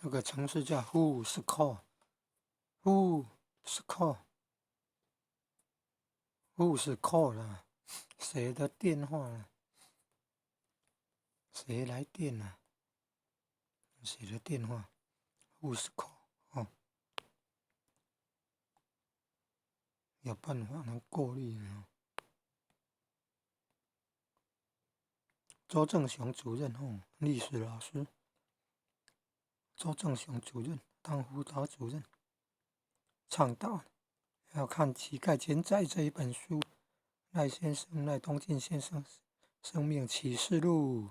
那個城市叫 Who's Call，Who's Call，Who's Call 啦，誰的電話呢？誰來電啊？誰的電話？Who's Call？哦，有辦法能過濾呢？周正雄主任哦，歷史老師。周正雄主任當輔導主任，倡導要看《乞丐健在》這一本書。賴先生，賴東進先生《生命啟示錄》。